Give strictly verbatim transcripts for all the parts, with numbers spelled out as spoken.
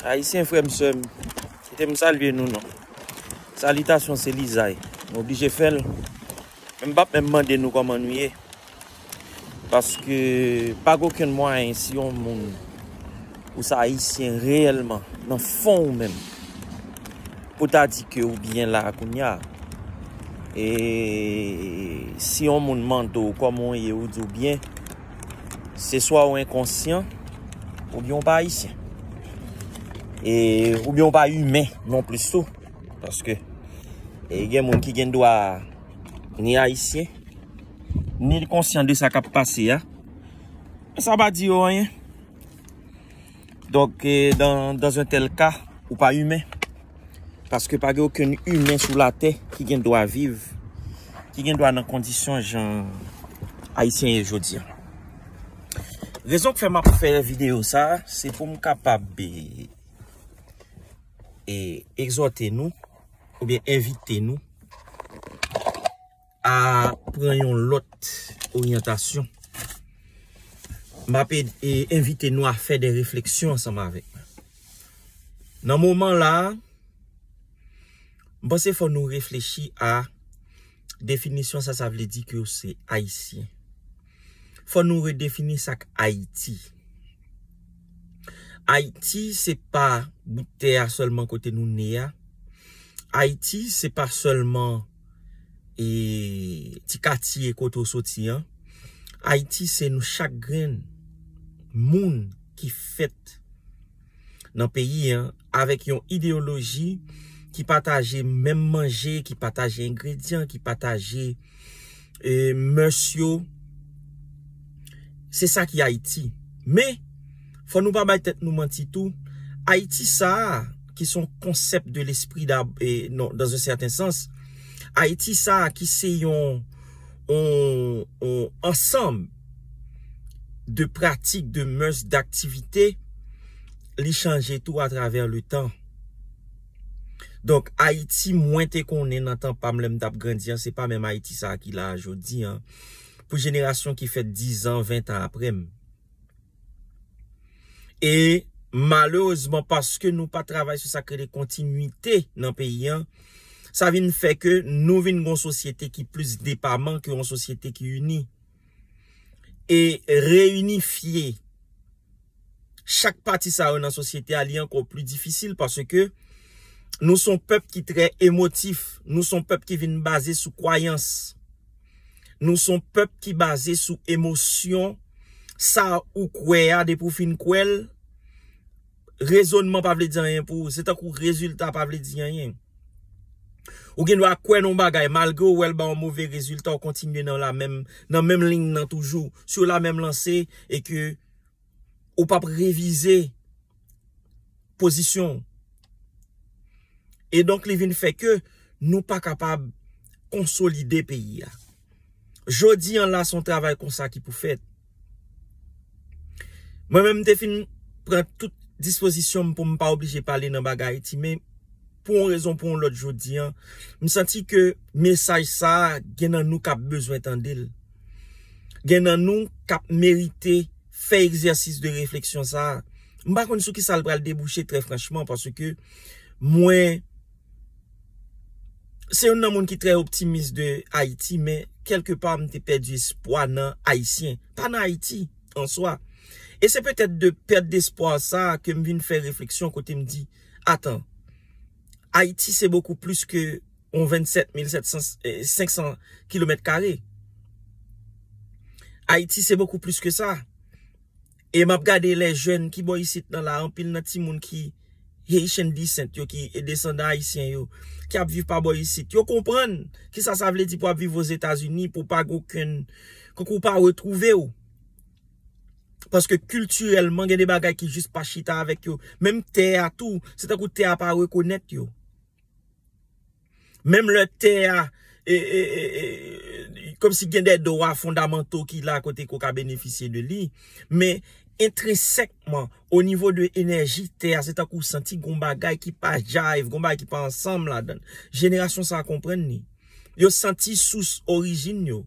Ayisyen, frè m, sè m, kite m salye nou non. Salitasyon se lizay. M oblije fè l. Men m p ap menm mande nou kòman nou ye. Paske pa gen okenn mwayen si yon moun ou se Ayisyen reyèlman, nan fon ou menm, pou ta di ke ou byen la kounye a. E si yon moun mande w kòman w ye, ou di w byen, se swa w enkonsyan, oubyen w pa Ayisyen. E, oubyen w pa imen non plis tou. Paske, e, gen moun ki gen dwa ni Ayisyen, ni konsyan de sa k ap pase a. Men sa pa di yo anyen. Donk, e, dans, dans un tel cas, ou pa imen. Paske pa gen okenn imen sou latè ki gen dwa viv, ki gen dwa nan kondisyon jan Ayisyen ye jodi a. Rezon k fè m ap fè videyo sa, se pou m kapab, e, e, egzòte nou, oubyen envite nou a pran yon lòt oryantasyon. M ap ed-, e, envite nou a fè de refleksyon ansanm avèk mwen. Nan moman la a, m panse fò nou reflechi a definisyon sa sa vle di ke w se Ayisyen. Fò nou redefini sa k Ayiti. Ayiti, se pa bout tè a sèlman kote nou ne a. Ayiti, se pa sèlman, e, ti katye kote w soti an. Ayiti, se nou chak grenn moun ki fèt nan peyi an avèk yon ideyoloji ki pataje menm manje, ki pataje engredyan, ki pataje, e, mès yo. Se sa ki Ayiti. Men, fò nou pa bay tèt nou manti tou. Ayiti sa a, ki se yon konsèp de l'esprit d'ab-, e, non, dans un certain sens. Ayiti sa a, ki se yon, yon, yon ansanm de pratik, de mès, d'aktivite, li chanje tou atravè le tan. Donk, Ayiti, mwen te konnen nan tan pa m, lè m t ap grandi an, se pa menm Ayiti sa a ki la a jodi an. Pou jenerasyon ki fèt diz an, ven tan apre m. E malerezman, paske nou pa travay sou sa k rele kontinwite nan peyi an, sa vin fè ke nou vin gon sosyete ki plis depaman ke yon sosyete ki ini. E reyinifye chak pati sa yo nan sosyete a, li ankò pli difisil paske nou se yon pèp ki trè emotif, nou se yon pèp ki vin baze sou kwayans, nou se yon pèp ki baze sou emosyon, sa ou kwè a, depi w fin kwè l, rezònman pa vle di anyen pou ou, se tankou rezilta pa vle di anyen. Ou gen dwa kwè nan yon bagay, malgre w wè l ba w move rezilta, w kontinye nan la menm, nan menm liy nan toujou, sur la même lancée, e ke ou p ap revize pozisyon w. E donk, li vin fè ke nou pa kapab konsolide peyi a. Jodi an la, se yon travay konsa ki pou fèt. Mwen menm, m te fin pran tout dispozisyon m pou m pa oblije pale nan bagay Ayiti, men pou yon rezon, pou yon lòt, jodi an, m santi ke mesaj sa a, gen nan nou k ap bezwen tande l. Gen nan nou k ap merite fè egzèsis de refleksyon sa a. M pa konn sou ki sa l pral debouche, trè franchman, paske mwen, se youn nan moun ki trè optimis de Ayiti, men kèlke pa, m te pèdi espwa nan Ayisyen, pa nan Ayiti an swa. E se petèt de pèt despwa sa a ke m vin fè refleksyon kote m di, atan, Ayiti se bokou plis ke yon vennsèt mil sèt san, eh, senk san kilomèt kare. Ayiti se bokou plis ke sa. E m ap gade lè jèn ki bò isit nan la, anpil nan timoun ki Haitian descent yo, ki desandan ayisyen yo, ki ap viv pa bò isit. Yo konprann kisa sa vle di pou ap viv Ozetazini, pou pa gen okenn, kankou w pa retwouve w. Paske kiltirèlman, gen de bagay ki jis pa chita avèk yo. Menm tè a tou, se tankou tè a pa rekonèt yo. Menm lè tè a, e, e, e, e, kòmsi gen de dwa fondamanto ki la kote ke w ka benefisye de li, men entrensèkman, o nivo de enèji tè a, se tankou w santi gon bagay ki pa jive, gon bagay ki pa ansanm ladan l. Jenerasyon sa a konprann li. Yo santi sous orijin yo.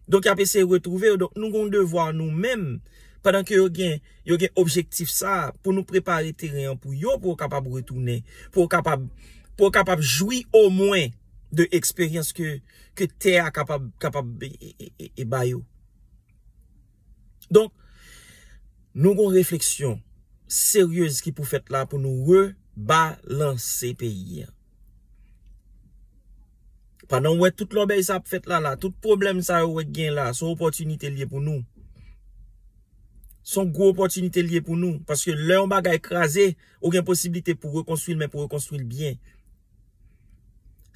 Donk, y ap eseye retwouve yo. Donk, nou gen yon devwa nou menm Pandan ke yo gen, yo gen objektif sa, pou nou prepare teren an pou yo, pou yo kapab retounen, pou yo kapab, pou yo kapab jwi omwen de eksperyans ke, ke tè a kapab, kapab e, e, e, e, e ba yo. Donk, nou gon refleksyon seryez ki pou fèt la pou nou rebalanse peyi a. Pandan w wè tout lòbèy sa ap fèt la, la, tout pwoblèm sa yo wè gen la, se yon opòtinite l ye pou nou. Se yon gwo opòtinite l ye pou nou. Paske lè yon bagay kraze, ou gen posiblite pou rekonstwi l, men pou rekonstwi l byen.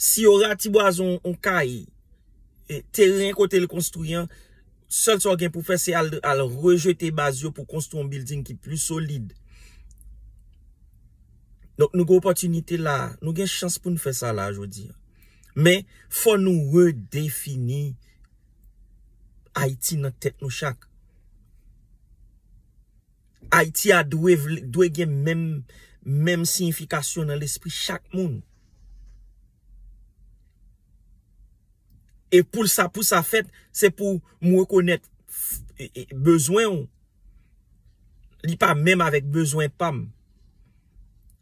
Si yo ratibwaze yon, yon kay, e, teren kote l konstwi an, sèl sa w gen pou fè, se al, al rejete baz yo pou konstwi yon bilding ki pli solid. Donk, nou gen opòtinite la, nou gen chans pou n fè sa la jodi a. Men, fò nou redefini Ayiti nan tèt nou chak. Ayiti a dwe vle, dwe gen menm, menm siyifikasyon nan lespri chak moun. E pou sa, pou sa fèt, se pou m rekonèt f-, e, e, bezwen w. Li pa menm avèk bezwen pa m.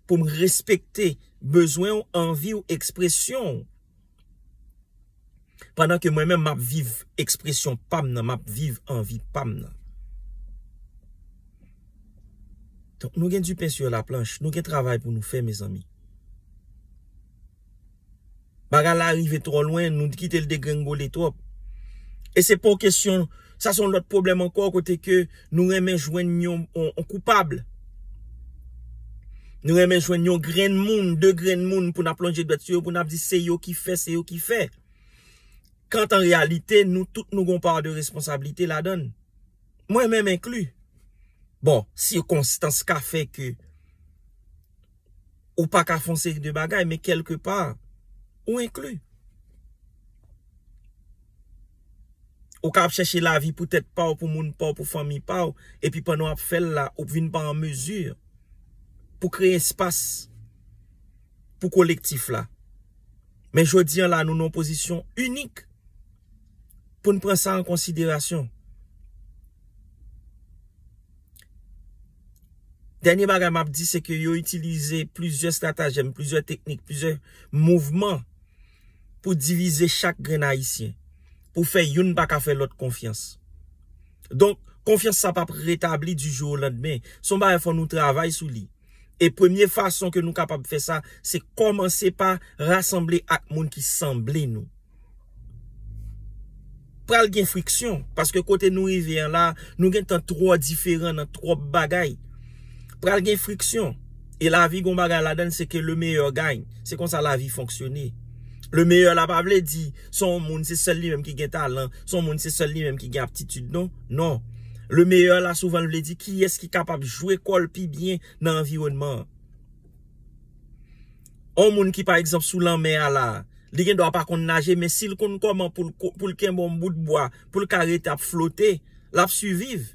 Pou m respekte bezwen w, anvi w, ekspresyon w. Pandan ke mwen menm m ap viv ekspresyon pa m nan, m ap viv anvi pa m nan. Donk, nou gen du pain sur la planche, nou gen travay pou nou fè, mezanmi. Bagay la rive twò lwen, nou kite l degrengole twòp. E se pa yon kesyon, sa se yon lòt pwoblèm ankò, kote ke nou renmen jwenn yon, yon, yon koupab. Nou renmen jwenn yon grenn moun, de grenn moun pou n ap lonje dwèt sou yo, pou n ap di se yo ki fè, se yo ki fè. Quand an reyalite, nou tout nou gon pa de responsablite ladan l. Mwen menm enkli. Bon, sikonstans ka fè ke ou pa ka fè yon seri de bagay, men kèlke pa, ou enkli. Ou ka ap chèche lavi pou tèt pa w, pou moun pa w, pou fanmi pa w, epi pandan w ap fè l la, ou vin pa an mezi pou kreye espas pou kolektif la. Men jodi an la, nou nan yon pozisyon inik pou n pran sa an konsiderasyon. Dènye bagay m ap di, se ke yo itilize plizyè estratejèm, plizyè teknik, plizyè mouvman pou divize chak grenn Ayisyen, pou fè youn pa ka fè lòt konfyans. Donk, konfyans sa p ap retabli du jour au lendemain. Se yon bagay fò nou travay sou li. E premye fason ke nou kapab fè sa, se kòmanse pa rasanble ak moun ki sanble nou. Pral gen friksyon, paske kote nou rive an la, nou gentan twò diferan nan twòp bagay. Pral gen friksyon. E lavi gon bagay ladan l, se ke le meilleur gagne. Se konsa lavi fonksyone. Le meilleur la pa vle di se yon moun, se sèl li menm ki gen talan, se yon moun, se sèl li menm ki gen aptitid, non. Non. Le meilleur la souvan l vle di kiyès ki kapab jwe kò l pi byen nan anviwònman an. Yon moun ki, pa egzanp, sou lanmè a la, li gen dwa pa konn naje, men si l konn kòman pou l ko-, pou l kenbe yon bout bwa, pou l ka rete ap flote, l ap siviv.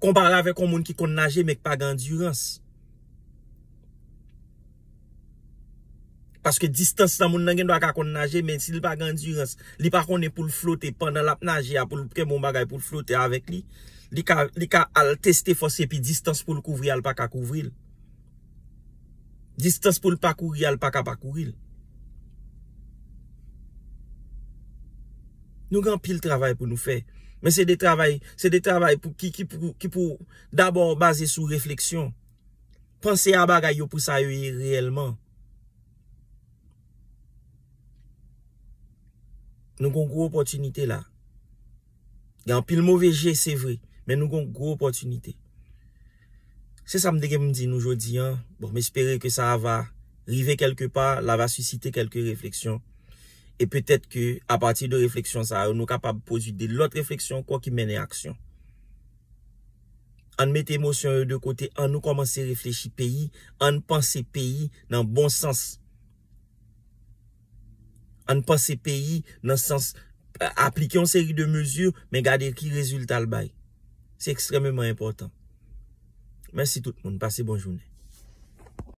Konpare avèk yon moun ki konn naje, men ki pa gen andirans. Paske distans lan, moun nan gen dwa ka konn naje, men si l pa gen andirans, li pa konnen pou l flote pandan l ap naje a, pou l kenbe yon bagay pou l flote avèk li, li ka, li ka al teste fòs epi distans pou l kouvri a, l pa ka kouvri l. Distans pou l pa kouri a, l pa ka pa kouri l. Nou gen anpil travay pou nou fè. Men se de travay, se de travay pou, ki, ki pou, ki pou dabò baze sou refleksyon. Panse a bagay yo pou sa yo ye reyèlman. Nou gen yon gwo opòtinite la. Gen anpil move je, se vre, men nou gen yon gwo opòtinite. Se sa m te gen pou m di nou jodi an. Bon, m espere ke sa va rive kèlke pa, la va sisite kèlke refleksyon. E petèt ke, apati de refleksyon sa yo, nou kapab pwodui de lòt refleksyon ankò ki mennen aksyon. Ann mete emosyon yo de kote, ann nou kòmanse reflechi peyi, ann panse peyi nan bon sans. Ann panse peyi nan sans, a-, aplike yon seri de mezi, men gade ki rezilta l bay. Se ekstrèmeman enpòtan. Mèsi tout moun, pase bon jounen.